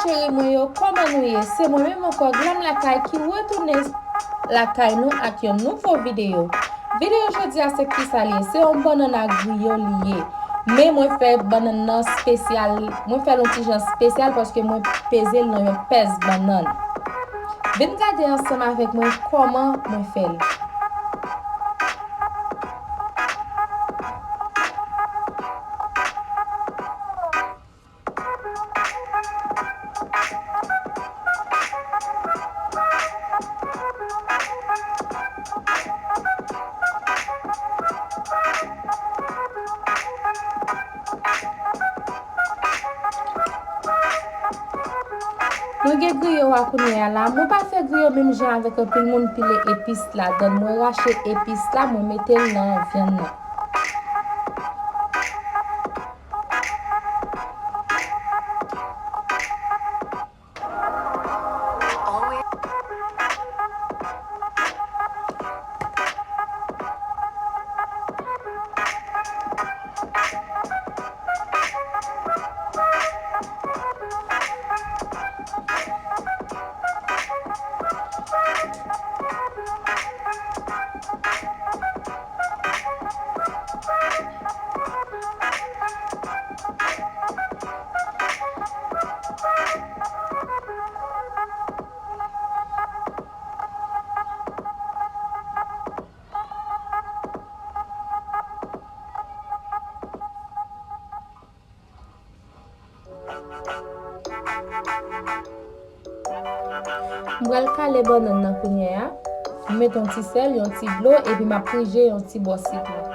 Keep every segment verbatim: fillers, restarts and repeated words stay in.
Cheri mwen yo, kòman nou ye? Se mwen menm ankò, Glam Lakay, ki retounen lakay nou ak yon nouvo videyo. Videyo jodi a se kisa l ye? Se yon bannann a griyo li ye. Men mwen fè bannann nan espesyal, mwen fè l yon ti jan espesyal paske mwen peze l nan yon pèz bannann. Vin gade ansanm avèk mwen kòman mwen fè l. Mwen gen griyo a kounye a la. Mwen pa fè griyo menm jan avèk anpil moun pile epis ladan l. Mwen rache epis la, mwen mete l nan vyann nan. M pral kale bannann nan kounye a. M met yon ti sèl, yon ti dlo, epi m ap prije yon ti bò sitwon.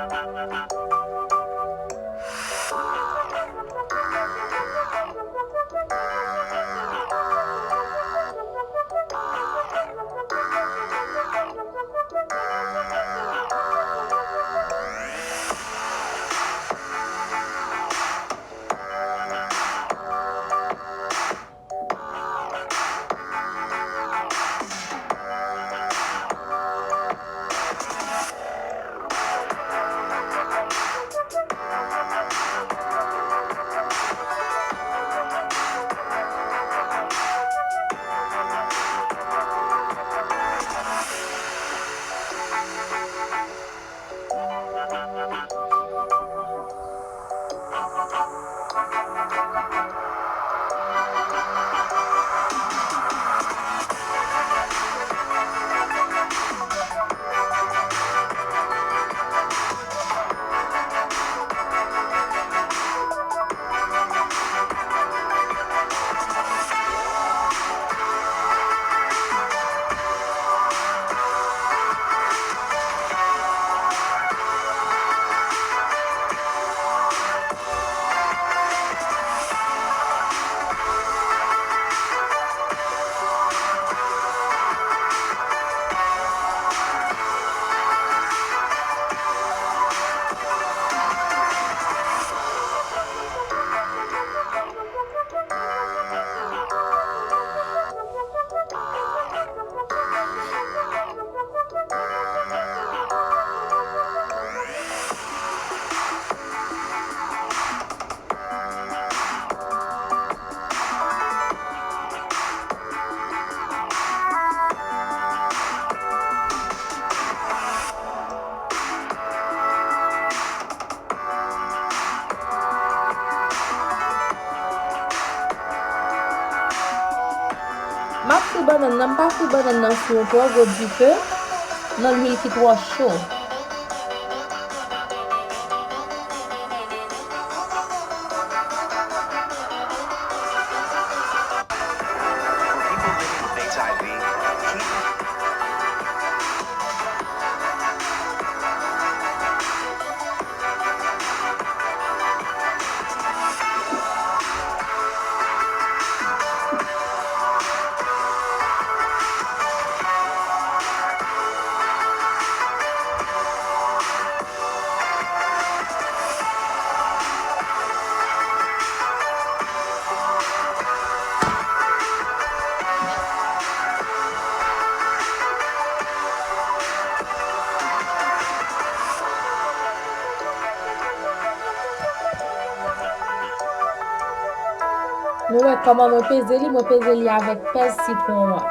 M ap fri bannann nan, m pa fri bannann nan sou yon twò gwo dife, nan lwil ki twò cho. Nou wè kòman mwen peze li, mwen peze li avèk pèz sitwon an.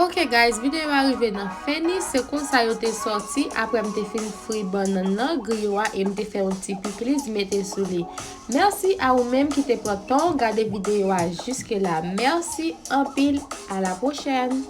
Ok guys, videyo a rive nan fen li, se konsa yo te sòti apre m te fin fri bannann nan, griyo a, e m te fè yon ti pikliz mete sou li. Mèsi a ou menm ki te pran tan w gade videyo a jiske la. Mèsi anpil, à la prochaine.